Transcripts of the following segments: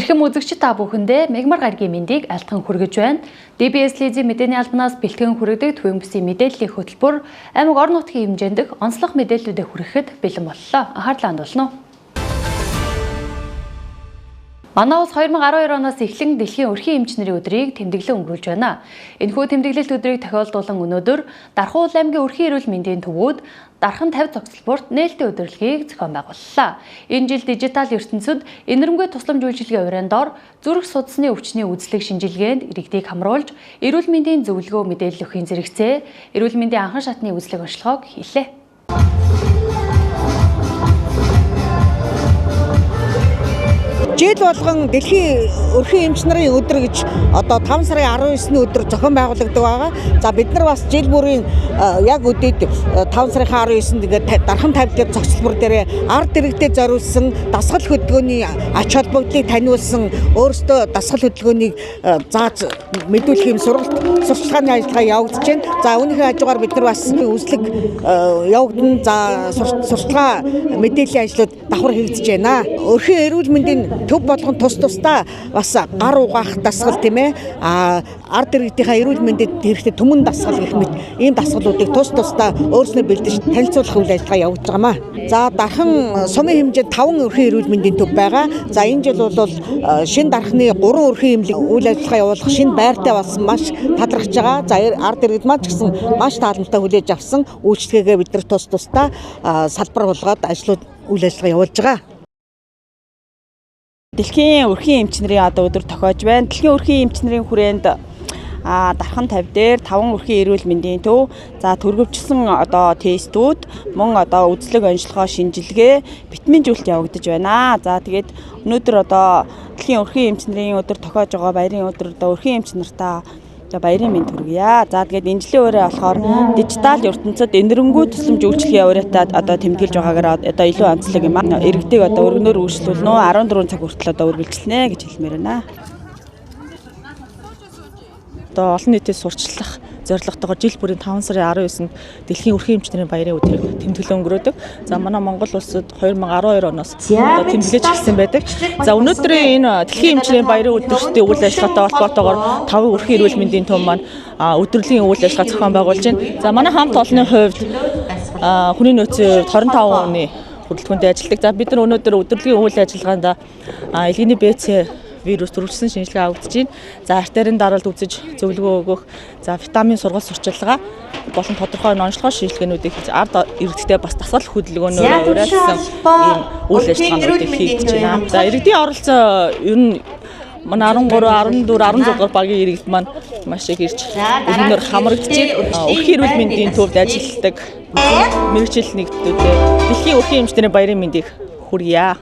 Эрхэм үзэгчид та бүхэндээ Мегмар гарагийн мэндийг айлтган хүргэж байна. DBS телевизийн мэдээний албанаас бэлтгэн хүргэдэг Төвийн бүсийн мэдээллийн хөтөлбөр аймаг орон нутгийн хэмжээнд онцлог мэдээллүүдэд хүрэхэд бэлэн боллоо. Анхаарлаа хандуулна уу? Манай улс 2012 оноос эхлэн дэлхийн өрхийн эмч нарын өдрийг тэмдэглэн өнгөрүүлж байна. Энэхүү тэмдэглэлт өдрийг тохиолдуулан өнөөдөр Дархан уул аймгийн өрхийн эрүүл мэндийн төвүүд Дархан 50 зогсолборт нээлттэй өдөрлөгийг зохион байгууллаа. Энэ жил дижитал ертөнцид энэрэнгүй тусламж үйлчилгээ урайн дор зүрх судасны өвчний үзлэг шинжилгээнд иргэдийг хамруулж эрүүл мэндийн зөвлөгөө мэдээлэл өгөхийн зэрэгцээ эрүүл мэндийн анхан шатны үзлэг онцлогоог хийлээ. Жил болгон дэлхийн өрхийн эмч нарын өдөр гэж одоо 5 сарын 19-ний өдөр зохион байгуулагддаг байгаа. За бид нар бас жил бүрийн яг өдөрт 5 сарын 19-нд ингээд Дархан 50 дээр зогсолбор дээр ард иргэдэд зориулсан дасгал хөдөлгөөний ач холбогдлыг таниулсан өөрсдөө дасгал хөдөлгөөнийг зааж мэдүүлэх юм сургалт сурчлагын ажиллагаа явагдаж байна. За үүнийхээ хажуугаар бид нар бас үзлэг явагдана. За сурчлагаа мэдээллийн ажлууд давхар хийгдэж байна. Өрхийн эрүүл мэндийн төв болгон тус тусдаа бас гар угаах дасгал тийм ээ, ард иргэдийнхаа эрүүл мэндэд хэрэгтэй түмэн дасгал гэх мэт ийм дасгалуудыг тус тусдаа өөрснөө бэлдэж танилцуулах үйл ажиллагаа явагдаж байгаамаа. За Дархан сумын хэмжээнд 5 өрхийн эрүүл мэндийн төв байгаа. За энэ жил бол шинэ Дархны 3 өрхийн эмнэлэг үйл ажиллагаа явуулах шинэ байртай болсон маш талархаж байгаа. За ард иргэд маань ч гэсэн маш тааламжтай хүлээж авсан үйлчилгээгээ бид нар тус тусдаа салбар болгоод ажлууд үйл ажиллагаа явуулж байгаа. Дэлхийн өрхийн эмч нарын одоо өдөр тохиож байна. Дэлхийн өрхийн эмч нарын хүрээнд Дархан 50 дээр 5 өрхийн эрүүл мэндийн төв, за төргөвчлсөн одоо тестүүд, мөн одоо үзлэг онцлогоо шинжилгээ, витаминжүүлэлт явагдаж байна. За тэгээд өнөөдөр одоо дэлхийн өрхийн эмч нарын өдөр тохиож байгаа баярын өдөр одоо өрхийн эмч нартаа одоо баярын мэнд хүргье. За тэгээд энэ жилийн өрөө болохоор дижитал ертөнцид энэрэнгүй тусламж үйлчилгээ ураатай одоо тэмдэглэж байгаагаар одоо илүү онцлог юм аа. Иргэдийг одоо өргөнөөр үйлчлүүлнэ үү? 14 цаг хүртэл одоо үргэлжлэнэ гэж хэлмээр байна. Одоо олон нийтэд сурчлах зорилготойгоор жил бүрийн 5 сарын 19-нд дэлхийн өрхийн эмч нарын баярын өдрийг тэмдэглэн өнгөрөөдөг. За манай Монгол улсад 2012 оноос одоо тэмдэглэж эхэлсэн байдаг. За өнөөдрийн энэ дэлхийн эмч нарын баярын өдөртийн үйл ажиллагаатай холбоотойгоор 5 өрхийн эрүүл мэндийн төв маань өдрөлийн үйл ажиллагаа зохион байгуулж байна. За манай хамт олонны хувьд хүний нөөцийн хувьд 25 хүний бүрэлдэхүүнтэй ажилладаг. За бид нар өнөөдөр өдрөлийн үйл ажиллагаанд элгэний БЦ вирус төрөвчсөн шинжилгээ авагдаж байна. За артерийн даралт үзэж зөвлөгөө өгөх, за витамин сургалт сурчилгаа болон тодорхой онцлогоо шинжилгээнүүдийг хийж ард иргэдтэй бас дасгал хөдөлгөөнөөр уриалсан ийм үйл ажиллагаануудыг хийгдэж байна. За иргэдийн оролцоо ер нь манай 13, 14, 16 дугаар багийн иргэд маань маш их ирж өргөнөөр хамрагдаж байна. Өрхийн эрүүл мэндийн төвд ажилладаг мэргэжил нэгддүүдээ дэлхийн өрхийн эмч нарын баярын мэндийг хүргье.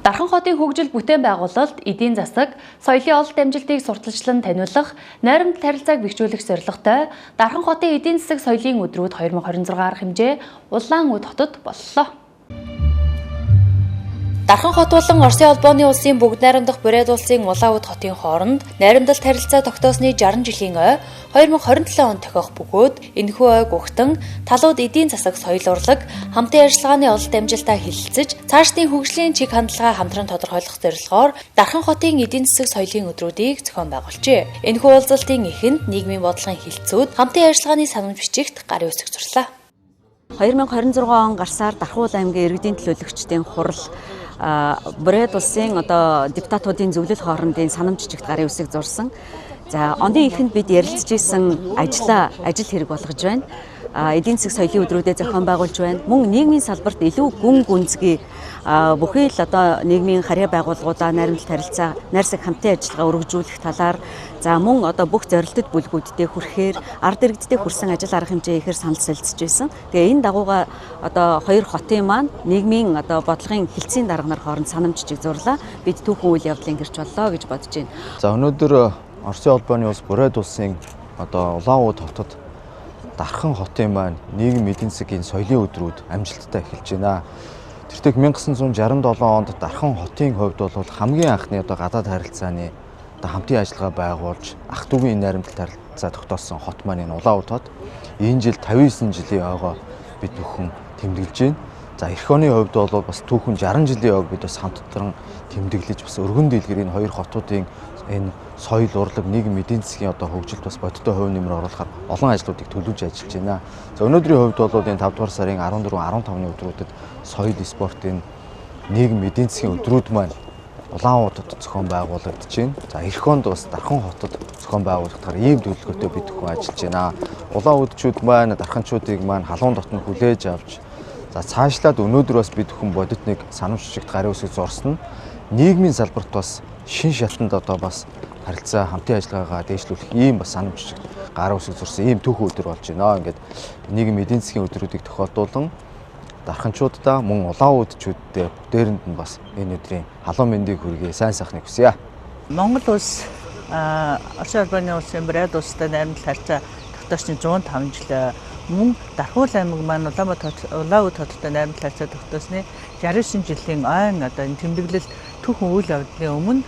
Дархан хотын хөгжил бүтээн байгуулалт, эдийн засаг, соёлын ололт амжилтыг сурталчлан таниулах, найрамдал харилцааг бэхжүүлэх зорилготой Дархан хотын эдийн засаг соёлын өдрүүд 2026 арга хэмжээ Улаан Үд хотод боллоо. Дархан хот болон Оросын холбооны улсын бүгд найрамдах Бурайд улсын Улаан Үд хотын хооронд найрамдалт харилцаа тогтоосны 60 жилийн ой 2027 онд тохиох бөгөөд энэхүү ойг угтан талууд эдийн засаг, соёл урлаг, хамтын ажиллагааны ололт амжилтаа хэлэлцэж цаашдын хөгжлийн чиг хандлагаа хамтран тодорхойлох зорилгоор Дархан хотын эдийн засаг соёлын өдрүүдийг зохион байгуулжээ. Энэхүү уулзалтын эхэнд нийгмийн бодлогын хэлтсүүд хамтын ажиллагааны санамж бичигт гарын үсэг зурлаа. 2026 он гарсаар Дархан уул аймгийн иргэдийн төлөөлөгчдийн хурал Бурайд улсын одоо депутатуудын зөвлөл хоорондын санамж бичигт гарын үсэг зурсан. За оны эхэнд бид ярилцж исэн ажлаа ажил хэрэг болгож байна. Эдийн засаг соёлын өдрүүдэд зохион байгуулж байна. Мөн нийгмийн салбарт илүү гүн гүнзгий бүхий л одоо нийгмийн харьяа байгууллагуудаа найрамдалт харилцаа, найрсаг хамтын ажиллагаа өргөжүүлэх талаар за мөн одоо бүх зорилтод бүлгүүддээ хүрэхээр ард иргэдтэй хүрсэн ажил арга хэмжээ ихээр санал солилцож байсан. Тэгээ энэ дагууга одоо хоёр хотын маань нийгмийн одоо бодлогын хэлтсийн дарга нар хооронд санамж бичиг зурлаа. Бид түүхэн үйл явдлын гэрч боллоо гэж бодож байна. За өнөөдөр Оросын холбооны улс Бурайд улсын одоо Улаан Үд хотод Дархан хотын маань нийгэм эдийн засгийн соёлын өдрүүд амжилттай эхэлж байна. Тэртех 1967 онд Дархан хотын хувьд бол хамгийн анхны одоо гадаад харилцааны одоо хамтын ажиллагаа байгуулж ах дүүгийн найрамдалт харилцаа тогтоосон хот маань энэ Улаан Үд хот. Энэ жил 59 жилийн ойгоо бид бүхэн тэмдэглэж байна. За эх оны хувьд бол бас түүхэн 60 жилийн ойг бид бас хамтран тэмдэглэж бас өргөн дэлгэр энэ хоёр хотуудын энэ соёл урлаг нийгэм эдийн засгийн одоо хөгжилд бас бодиттой хувь нэмэр оруулахаар олон ажлуудыг төлөвлөж ажиллаж байна. За өнөөдрийн хувьд бол энэ 5 дугаар сарын 14, 15-ны өдрүүдэд соёл спортын нийгэм эдийн засгийн өдрүүд маань Улаанбаатарт зохион байгуулагдаж байна. За эх онд бас Дархан хотод зохион байгуулагдахаар ийм төлөвлөгөөтэй бид бүхэн ажиллаж байна. Улаанбаатарчууд маань дарханчуудыг маань халуун дотн хүлээж авч за цаашлаад өнөөдөр бас бид бүхэн бодит нэг санамж жижигт гарын үсэг зурсан нь нийгмийн салбарт бас шин шатанд одоо бас харилцаа хамтын ажиллагаагаа дээшлүүлэх ийм бас санамж жижигт гарын үсэг зурсан ийм түүхэн өдөр болж байна. Ингээд нийгэм эдийн засгийн өдрүүдийг тохиолдуулан дарханчуудаа мөн улаануудчүүддээ бүгдээрэнд нь бас энэ өдрийн халуун мэндийг хүргэе, сайн сайхныг хүсье. Монгол улс Оросын холбооны улсын Бурят улстай найрамдал харьцаа тогтоосны 105 жил мөн Дархуул аймаг маань Улаанбаатар Улаанбаатар хоттой найрамдал харьцаа тогтоосны 69 жилийн ойн одоо энэ тэмдэглэл түүхэн үйл явдлын өмнө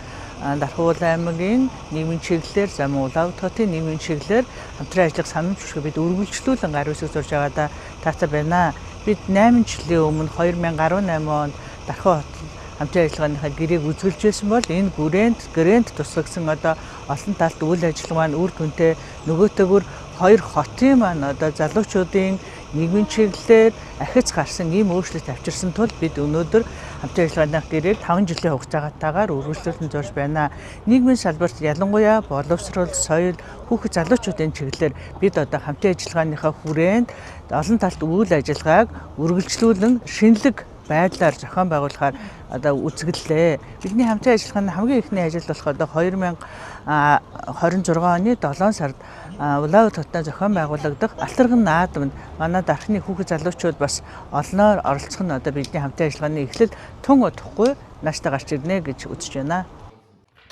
Дархуул аймгийн нийгмийн чиглэлээр за мөн Улаанбаатар хотын нийгмийн чиглэлээр хамтран ажиллах санамж бүшгэ бид үргэлжлүүлэн гар үсэг зурж байгаадаа таатай байна. Бид 8 жилийн өмнө 2018 онд Дархан хот хамтран ажиллагааныхаа гэрээг үзэглэж байсан бол энэ гэрээнд тусгагдсан одоо олон талт үйл ажиллагаа маань үр дүнтэй нөгөөтэйгүр хоёр хотын маань одоо залуучуудын нийгмийн чиглэлээр ахиц гарсан ийм өөрчлөлт авчирсан тул бид өнөөдөр хамтран ажиллагааных гэрээг 5 жилийн хугацаагаагаар үргэлжлүүлэн зурж байна. Нийгмийн салбарт ялангуяа боловсрол, соёл, хүүхэд залуучуудын чиглэлээр бид одоо хамтран ажиллагааныхаа хүрээнд олон талт үйл ажиллагааг үргэлжлүүлэн шинэлэг байдлаар зохион байгуулахаар одоо үзэглэлээ. Бидний хамтран ажиллагааны хамгийн эхний ажил болох одоо 2026 оны 7 сард Улаанбаатар хотод зохион байгуулагдах Алтарган наадамд манай дархны хүүхэд залуучууд бас олноор оролцох нь одоо бидний хамтран ажиллагааны эхлэл тун удахгүй нааштай гарч ирнэ гэж үзэж байна.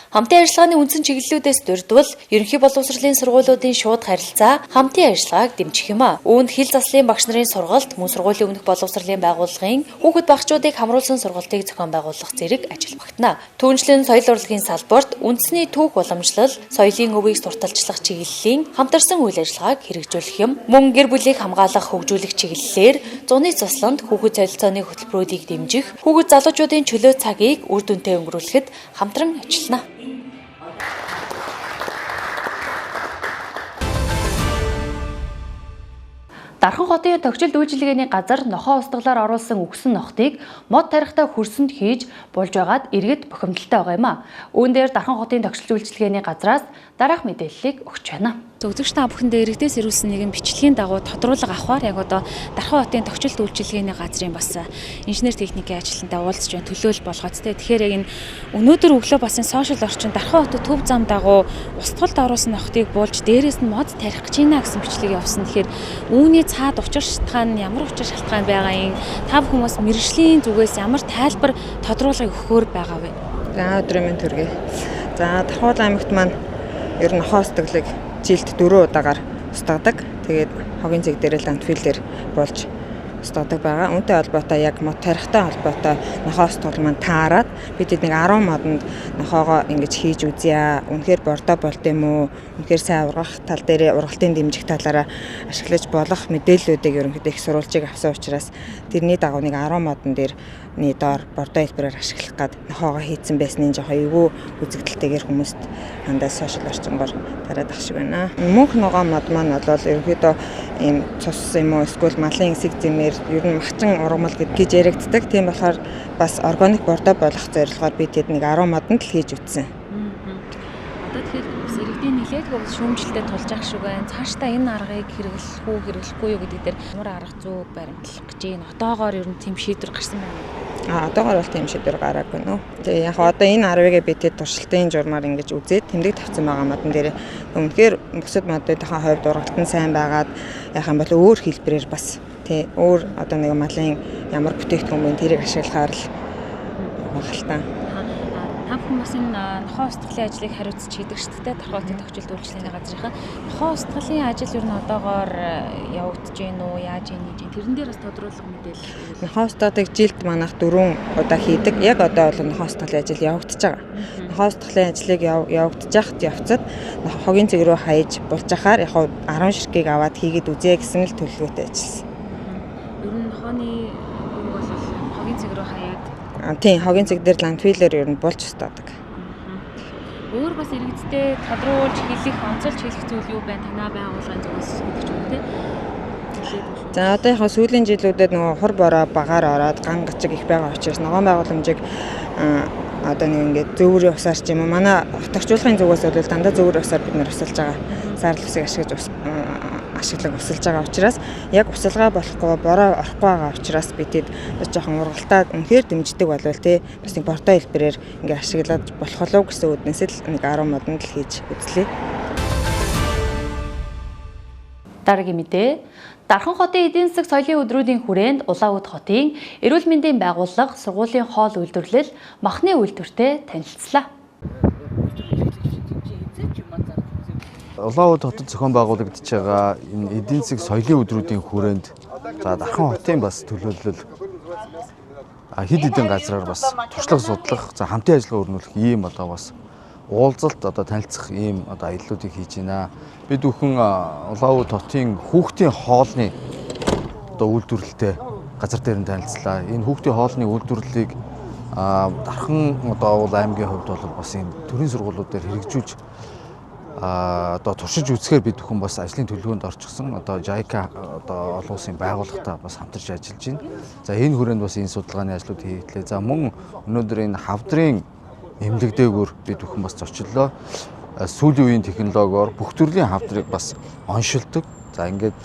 Хамтын ажиллагааны үндсэн чиглэлүүдээс дурдвал ерөнхий боловсролын сургуулиудын шууд харилцаа хамтын ажиллагааг дэмжих юм а. Үүнд хэл заслын багш нарын сургалт, мөн сургуулийн өмнөх боловсролын байгууллагын хүүхэд багчуудыг хамруулсан сургалтыг зохион байгуулах зэрэг ажил багтана. Түүнчлэн соёл урлагийн салбарт үндэсний түүх уламжлал, соёлын өвийг сурталчлах чиглэлийн хамтарсан үйл ажиллагааг хэрэгжүүлэх юм. Мөн гэр бүлийг хамгаалах, хөгжүүлэх чиглэлээр зуны цусланд хүүхэд солилцооны хөтөлбөрүүдийг дэмжих, хүүхэд залуучуудын чөлөө цагийг үр дүнтэй өнгөрүүлэхэд хамтран ажиллана. Дархан хотын тогтчилд үйлчилгээний газар нохоо устгалаар оруулсан үхсэн нохтыг мод тарихтай хөрсөнд хийж булж байгаад иргэд бухимдалтай байгаа юм а. Үүн дээр Дархан хотын тогтчилд үйлчилгээний газраас дараах мэдээллийг өгч байна. Үзэгч та бүхэндээ иргэдээс ирүүлсэн нэгэн бичлэгийн дагуу тодруулга авахар яг одоо Дархан хотын тогтчилд үйлчилгээний газрын бас инженер техникийн ажилтнтай уулзч байна, төлөөлөл болгоод тэ. Тэгэхээр яг энэ өнөөдөр өглөө бас энэ сошиал орчин Дархан хотод төв зам дагуу устгалд оруулсан нохтыг буулж дээрээс нь мод тарих гэж байна гэсэн бичлэг явсан. Тэгэхээр үүний цаад учир шалтгаан нь ямар учир шалтгаан байгаа юм? Та бүхэн бас мэргэжлийн зүгээс ямар тайлбар тодруулгыг өгөхөөр байгаа вэ? За өдрийн мэнд төргий. За Дархуул аймагт маань ер нь нохоо устгалыг жилд 4 удаагаар устгадаг. Тэгээд хогийн цэг дээр л антфилээр болж устгадаг байгаа. Үүнтэй холбоотой яг мод тарихтай холбоотой нохоо устгал маань таарад бид нэг 10 модонд нохоогоо ингэж хийж үзье. Үнэхээр бордоо болд юм уу? Үнэхээр сайн ургах тал дээр ургалтын дэмжих талаараа ашиглаж болох мэдээллүүдийг ерөнхийдөө их сурвалжийг авсан учраас тэрний дагуу нэг 10 модон дээр ний доор бордоо хэлбэрээр ашиглах гад нохоогоо хийцэн байсны жоохон эвгүй үзэгдэлтэйгээр хүмүүст хандаа сошиал орчингоор тараад ах шиг байна. Мөнх ногоон мод маань бол ерөнхийдөө ийм цус юм уу эсвэл малын эсэг зэмээр ер нь махчин ургамал гэж яригддаг. Тийм болохоор бас органик бордоо болох зорилгоор би тэд нэг 10 модонд л хийж үтсэн. Одоо тэгэхээр бас иргэдийн нэлээдгүй бас шүүмжлэлтэй тулж ах шиг байна. Цаашдаа энэ аргыг хэрэглэх үү, хэрэглэхгүй юу гэдэг дээр ямар арга зүй баримтлах гэж байна. Одоогоор ер нь тийм шийдвэр гарсан байна уу? Одоогоор бол тийм шийдвэр гараагүй нөө. Тэгээ яг одоо энэ арвыг би тэд туршилтын журмаар ингэж үзээд тэмдэг тавьсан байгаа модон дээр үнэхээр бусад модынхаа хувьд ургалт нь сайн байгаад яах юм бол өөр хэлбэрээр бас тий өөр одоо нэг малын ямар бүтээгдэхүүн бэ тэрийг ашиглахаар л багалтаа. Та бүхэн бас энэ нохоо устгалын ажлыг хариуцж хийдэг шүү дээ. Дархан хотын тогтчилд үйлчилгээний газрынхаа нохоо устгалын ажил ер нь одоогоор явагдаж байна уу? Яаж юм хийж? Тэрэн дээр бас тодруулга мэдээлэл. Нохоо устгадаг жилд манайх 4 удаа хийдэг. Яг одоо бол нохоо устгалын ажил явагдаж байгаа. Нохоо устгалын ажлыг явагдаж байхад явцад хогийн цэг рүү хаяж булж ахаар яг 10 ширхгийг аваад хийгээд үзье гэсэн л төлөвлөгөөтэй ажилласан. Ер нь нохоо Ногооны өнгө бол хогийн цэг рүү хаяад. Тийм, хогийн цэг дээр ландфилээр ер нь булж устгадаг. Өөр бас иргэдтэй тодруулж хэлэх, онцолж хэлэх зүйл юу байна? Танай байгууллагын зүгээс гэдэг ч юм уу те. За одоо яг сүүлийн жилүүдэд нөгөө хур бороо багаар ороод ган гачиг их байгаа учраас ногоон байгууламжийг одоо нэг ингээд зөөврийн усаар ч юм уу, манай отогчуулгын зүгээс бол дандаа зөөврийн усаар бид нэр усалж байгаа. Саарл усыг ашиглаж ашиглан усалж байгаа учраас яг усалгаа болохгүй, бороо орохгүй байгаа учраас бид тэд бас жоохон ургалтаа үнэхээр дэмждэг болвол те бас нэг бордоо хэлбэрээр ингээд ашиглаад болох болов гэсэн үднээс л нэг 10 модонд л хийж үзлээ. Дараагийн мэдээ. Дархан хотын эдийн засаг соёлын өдрүүдийн хүрээнд Улаанбаатар хотын эрүүл мэндийн байгууллага, сургуулийн хоол үйлдвэрлэл, махны үйлдвэртэй танилцлаа. Улаанбаатар хотод зохион байгуулагдаж байгаа энэ эдийн засаг соёлын өдрүүдийн хүрээнд за Дархан хотын бас төлөөлөл хэд хэдэн газраар бас туршлага судлах, за хамтын ажиллагаа өрнүүлэх ийм одоо бас уулзалт одоо танилцах ийм одоо аяллуудыг хийж байна. Бид бүхэн Улаанбаатар хотын хүүхдийн хоолны одоо үйлдвэрлэлтэй газар дээр нь танилцлаа. Энэ хүүхдийн хоолны үйлдвэрлэлийг Дархан одоо уул аймгийн хувьд бол бас энэ төрийн сургуулиуд дээр хэрэгжүүлж одоо туршиж үзэхээр бид бүхэн бас ажлын төлөвлөгөөнд орчихсон. Одоо JICA одоо олон улсын байгууллагатай бас хамтарч ажиллаж байна. За энэ хүрээнд бас энэ судалгааны ажлууд хийгдлээ. За мөн өнөөдөр энэ хавдрын эмнэлэг дээгүүр бид бүхэн бас зочлоо. Сүүлийн үеийн технологиор бүх төрлийн хавдрыг бас оншилдог. За ингээд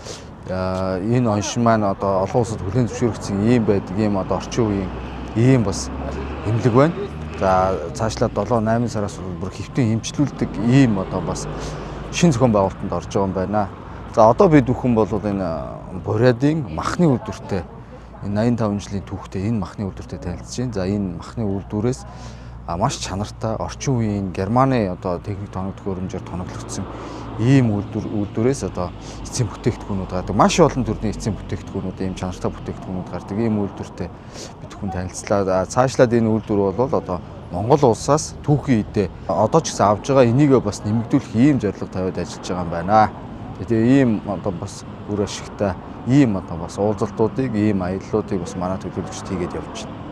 энэ оншин маань одоо олон улсад хүлээн зөвшөөрөгдсөн ийм байдаг, ийм одоо орчин үеийн ийм бас эмнэлэг байна. За цаашлаад 7 8 сараас бүр хэвтэн хэмжлүүлдэг ийм одоо бас шин зохион байгуулалтанд орж байгаа юм байна. За одоо бид бүхэн бол энэ Бурядын махны үйлдвэртэй энэ 85 жилийн түүхтэй энэ махны үйлдвэртэй танилцж байна. За энэ махны үйлдвэрээс маш чанартай орчин үеийн Германы одоо техник тоног төхөөрөмжөөр тоноглогдсон ийм үйлдвэрээс одоо эцсийн бүтээгдэхүүнүүд гардаг. Маш олон төрлийн эцсийн бүтээгдэхүүнүүд, ийм чанартай бүтээгдэхүүнүүд гардаг. Ийм үйлдвэртэй бид бүхэн танилцлаа. Цаашлаад энэ үйлдвэр бол одоо Монгол улсаас түүхийн үедээ одоо ч гэсэн авж байгаа энийгээ бас нэмэгдүүлэх ийм зорилго тавиад ажиллаж байгаа юм байна. Тэгээ ийм одоо бас үр ашигтай ийм одоо бас уулзалтуудыг, ийм аяллуудыг бас манай төлөөлөгчд хийгээд явж байна.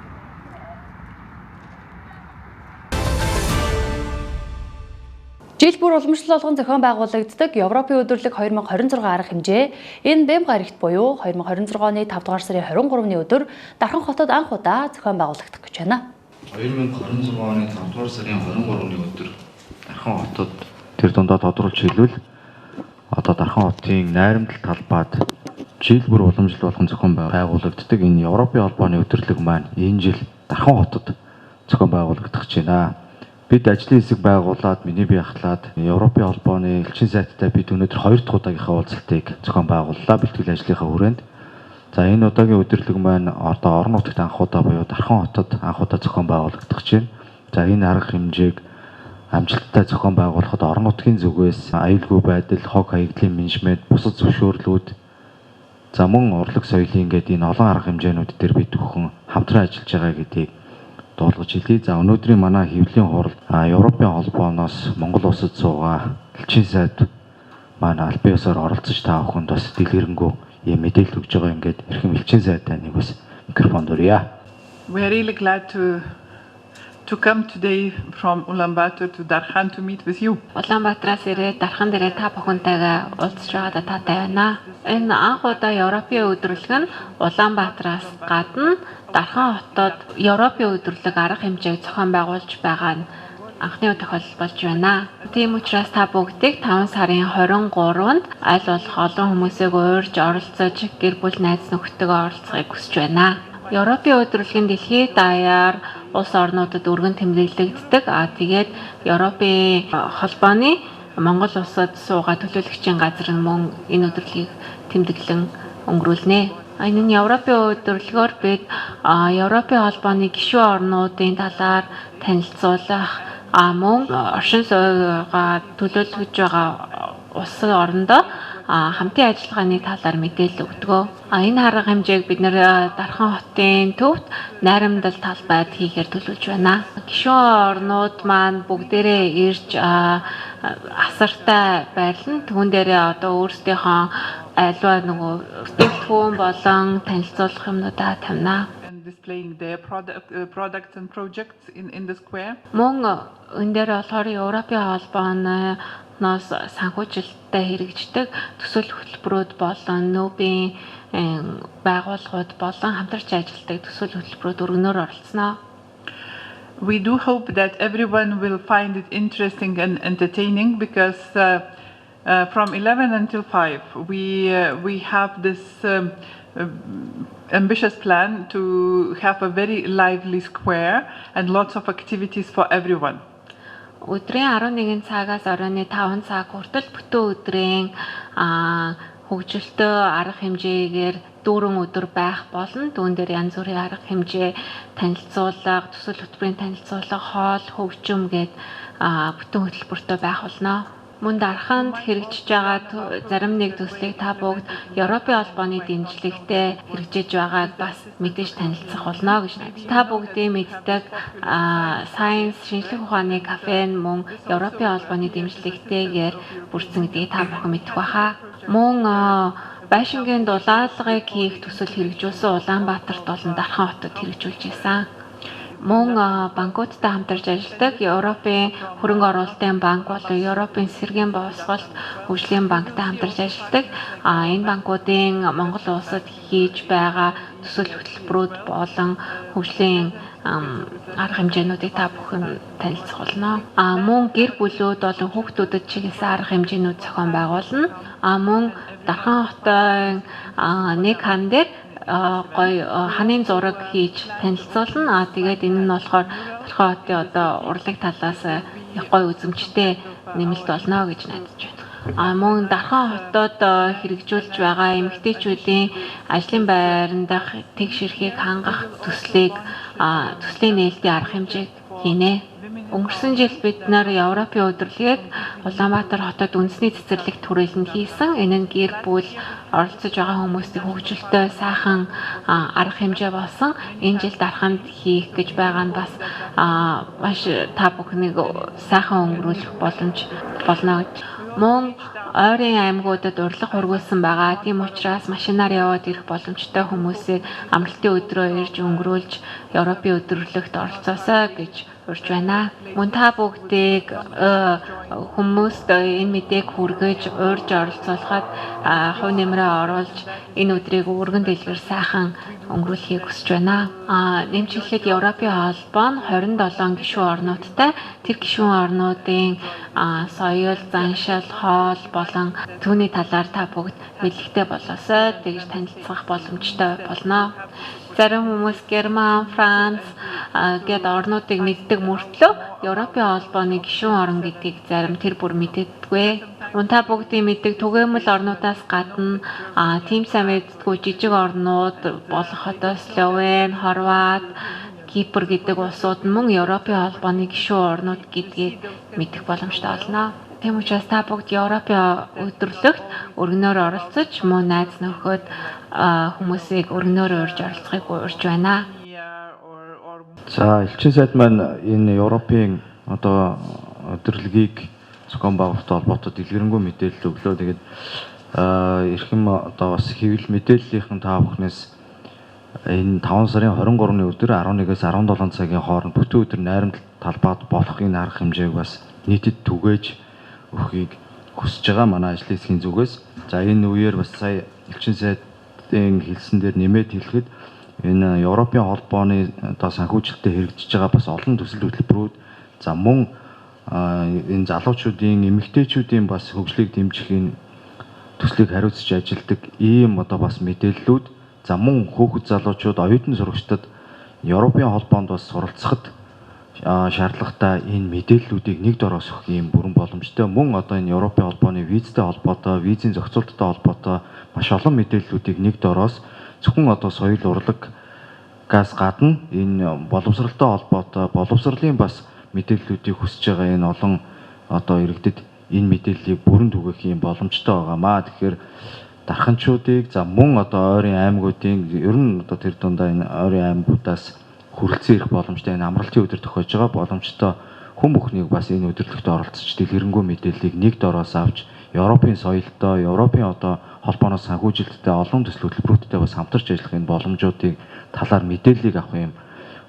Жил бүр уламжлал болгон зохион байгуулагддаг Европын өдөрлөг 2026 арга хэмжээ энэ бэм гарагт буюу 2026 оны 5 дугаар сарын 23-ны өдөр Дархан хотод анх удаа зохион байгуулагдах гэж байна. 2026 оны 5 дугаар сарын 23-ны өдөр Дархан хотод тэр дундаа тодруулж хэлбэл одоо Дархан хотын найрамдал талбайд жил бүр уламжлал болгон зохион байгуулагддаг энэ Европын холбооны өдөрлөг маань энэ жил Дархан хотод зохион байгуулагдах гэж байна. Бид ажлын хэсэг байгуулад, миний бие ахлаад Европын холбооны элчин сайттай бид өнөөдөр 2 дахь удаагийнхаа уулзалтыг зохион байгууллаа бэлтгэл ажлынхаа хүрээнд. За энэ удаагийн өдөрлөг маань одоо орон нутагт анх удаа буюу Дархан хотод анх удаа зохион байгуулагдах гэж байна. За энэ арга хэмжээг амжилттай зохион байгуулахад орон нутгийн зүгээс аюулгүй байдал, хог хаягдлын менежмент, бусад зөвшөөрлүүд, за мөн урлаг соёлын гээд энэ олон арга хэмжээнүүд дээр бид бүхэн хамтран ажиллаж байгаа гэдгийг дуулгаж хэлье. За өнөөдрийн манай хэвлэлийн хурал Европын холбооноос Монгол улсад суугаа элчин сайд маань албан ёсоор оролцож та бүхэнд бас дэлгэрэнгүй ийм мэдээлэл өгж байгаа. Ингээд эрхэм элчин сайдаа нэг бас микрофон дурья. We are really glad to come today from Ulaanbaatar to Darkhan to meet with you. Улаанбаатараас ирээд Дархан дээрээ та бүхэнтэйгээ уулзч байгаадаа таатай байна. Энэ анх удаа Европын өдөрлөг нь Улаанбаатараас гадна Дархан хотод Европын өдөрлөг арга хэмжээг зохион байгуулж байгаа нь анхны тохиолдол болж байна. Тийм учраас та бүгдийг 5 сарын 23-нд аль болох олон хүмүүсийг уурж оролцож гэр бүл найз нөхдөдөө оролцохыг хүсэж байна. Европын өдөрлөг нь дэлхийд даяар улс орнуудад өргөн тэмдэглэгддэг. Тэгээд Европын холбооны Монгол улсад суугаа төлөөлөгчийн газар нь мөн энэ өдөрлөгийг тэмдэглэн өнгөрүүлнэ. Энэ нь Европын өдөрлөгөөр бид Европын холбооны гишүүн орнуудын талаар танилцуулах, мөн оршин суугаа төлөөлөж байгаа улс орондоо хамтын ажиллагааны талаар мэдээлэл өгдөг. Энэ арга хэмжээг бид нэр Дархан хотын төвд найрамдал талбайд хийхээр төлөвлөж байна. Гишүүн орнууд маань бүгдээрээ ирж асартай байрлал. Түүн дээрээ одоо өөрсдийнхөө Альва нөгөө бүтээгдэхүүн болон танилцуулах юмнуудаа тавина. Displaying their products and projects in the square. Мөн энэ дээр болохоор Европын холбооноос санхүүжилттэй хэрэгждэг төсөл хөтөлбөрүүд болон нүүбийн байгууллагууд болон хамтарч ажилладаг төсөл хөтөлбөрүүд өргөнөөр оролцсноо. We do hope that everyone will find it interesting and entertaining because from 11 until 5 we have this ambitious plan to have a very lively square and lots of activities for everyone. Өдрийн 11 цагаас оройн 5 цаг хүртэл бүтэн өдрийн хөгжилтэй арга хэмжээгээр дүүрэн өдөр байх болно. Түүн дээр янз бүрийн арга хэмжээ, танилцуулга, төсөл хөтөлбөрийн танилцуулга, хоол, хөгжим гээд бүтэн хөтөлбөртэй байх болно. Мөн Дарханд хэрэгжиж байгаа зарим нэг төслийг та бүгд Европын холбооны дэмжлэгтэй хэрэгжиж байгааг бас мэдээж танилцах болно гэж найдаж. Та бүгдийн мэддэг Science шинжлэх ухааны кафе нь мөн Европын холбооны дэмжлэгтэйгээр бүрдсэн гэдгийг та бүхэн мэдэх байхаа. Мөн байшингийн дулаалгыг хийх төсөл хэрэгжүүлсэн Улаанбаатарт болон Дархан хотод хэрэгжүүлж байсан. Мөн банкудтай хамтарч ажилладаг Европын хөрөнгө оруулалтын банк болон Европын сэргээн боловсролт хөгжлийн банктай хамтарч ажилладаг. Энэ банкуудын Монгол улсад хийж байгаа төсөл хөтөлбөрүүд болон хөгжлийн арга хэмжээнүүдийг та бүхэн танилцах болно. Мөн гэр бүлүүд болон хүүхдүүдэд чиглэсэн арга хэмжээнүүд зохион байгуулна. Мөн Дархан хотын нэг хан дээр гоё ханын зураг хийж танилцуулна. Тэгээд энэ нь болохоор Дархан хотын одоо урлаг талаас их гоё үзэмжтэй нэмэлт болно гэж найдаж байна. Мөн Дархан хотод хэрэгжүүлж байгаа эмэгтэйчүүдийн ажлын байран дах тэгш эрхийг хангах төслийг төслийн нээлтийн арга хэмжээг хийнэ. Өнгөрсөн жил бид нар Европын өдөрлөгийг Улаанбаатар хотод үндэсний цэцэрлэгт хүрээлэнд хийсэн. Энэ нь гэр бүл оролцож байгаа хүмүүсийн хөгжилтэй сайхан арга хэмжээ болсон. Энэ жил Дарханд хийх гэж байгаа нь бас маш та бүхнийг сайхан өнгөрүүлэх боломж болно гэж. Мөн ойрын аймагуудад урилга хургуулсан байгаа. Тийм учраас машинаар яваад ирэх боломжтой хүмүүсийг амралтын өдрөө ирж өнгөрүүлж Европын өдөрлөгт оролцоосой гэж урьж байна. Мөн та бүгдийг хүмүүст энэ мэдээг хүргэж, урьж оролцуулахад хувь нэмрээ оруулж энэ өдрийг өргөн дэлгэр сайхан өнгөрүүлэхийг хүсэж байна. Нэмж хэлэхэд Европын холбоо нь 27 гишүүн орнуудтай. Тэр гишүүн орнуудын соёл, заншил, хоол болон түүний талаар та бүгд мэдлэгтэй болоосой тэгж танилцах боломжтой болно. Зарим хүмүүс Герман, Франц гээд орнуудыг мэддэг мөртлөө Европын холбооны гишүүн орн гэдгийг зарим тэр бүр мэддэггүй. Мөн та бүгдийн мэддэг түгээмэл орнуудаас гадна тийм сайн мэддэггүй жижиг орнууд болох одоо Словен, Хорват, Кипр гэдэг улсууд нь мөн Европын холбооны гишүүн орнууд гэдгийг мэдэх боломжтой болно. Тийм учраас та бүгд Европын өдөрлөгт өргөнөөр оролцож, мөн найз нөхөд хүмүүсийг өргөнөөр урьж оролцохыг урьж байна. За, элчин сайд маань энэ Европын одоо өдөрлөгийг зохион байгуулалттай холбоотой дэлгэрэнгүй мэдээлэл өглөө. Тэгээд эрхэм одоо бас хэвлэл мэдээллийнхэн та бүхнээс энэ 5 сарын 23-ны өдөр 11-ээс 17 цагийн хооронд бүтэн өдөр найрамдал талбайд болох энэ арга хэмжээг бас нийтэд түгээж өгөхийг хүсэж байгаа манай ажлын хэсгийн зүгээс. За, энэ үеэр бас сая элчин сайдын хэлсэн дээр нэмээд хэлэхэд энэ Европын холбооны одоо санхүүжилттэй хэрэгжиж байгаа бас олон төсөл хөтөлбөрүүд, за мөн энэ залуучуудын, эмэгтэйчүүдийн бас хөгжлийг дэмжих энэ төслийг хариуцж ажилладаг ийм одоо бас мэдээллүүд, за мөн хүүхэд залуучууд, оюутан сурагчдад Европын холбоонд бас суралцахад шаардлагатай энэ мэдээллүүдийг нэг дороос өгөх ийм бүрэн боломжтой. Мөн одоо энэ Европын холбооны визтэй холбоотой, визийн зохицуулттай холбоотой маш олон мэдээллүүдийг нэг дороос зөвхөн одоо соёл урлагаас гадна энэ боловсралтай холбоотой боловсролын бас мэдээллүүдийг хүсэж байгаа энэ олон одоо иргэдэд энэ мэдээллийг бүрэн түгээх юм боломжтой байгаамаа. Тэгэхээр дарханчуудыг, за мөн одоо ойрын аймагуудын ер нь одоо тэр дундаа энэ ойрын аймагуудаас хүрэлцэн ирэх боломжтой энэ амралтын өдөр тохиож байгаа боломжтой хүн бүхнийг бас энэ өдөрлөгтө оролцож дэлгэрэнгүй мэдээллийг нэг дороос авч Европын соёлтой, Европын одоо холбооноос санхүүжилттэй олон төсөл хөтөлбөрүүдтэй бас хамтарч ажиллах энэ боломжуудыг талаар мэдээллийг авах юм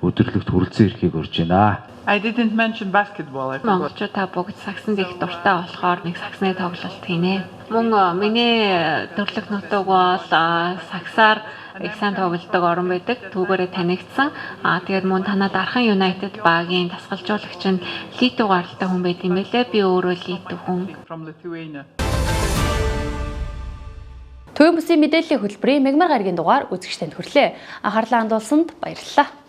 өдөрлөгт хүрэлцэн ирэхийг урьж байна. I didn't mention basketball. I forgot. Монголчууд та бүгд сагсанд их дуртай болохоор нэг сагсны тоглолт хийнэ. Мөн миний төрлөх нутаг бол сагсаар их сайн тоглодог орн байдаг. Түүгээрээ танигдсан. Тэгээд мөн танаа Дархан United багийн дасгалжуулагч нь Литв гаралтай хүн байт юм байлээ. Би өөрөө Литв хүн. From Lithuania. Төвийн бүсийн мэдээллийн хөтөлбөрийн мегмар гарагийн дугаар үзэгч танд хүрлээ. Анхаарлаа хандуулсанд баярлалаа.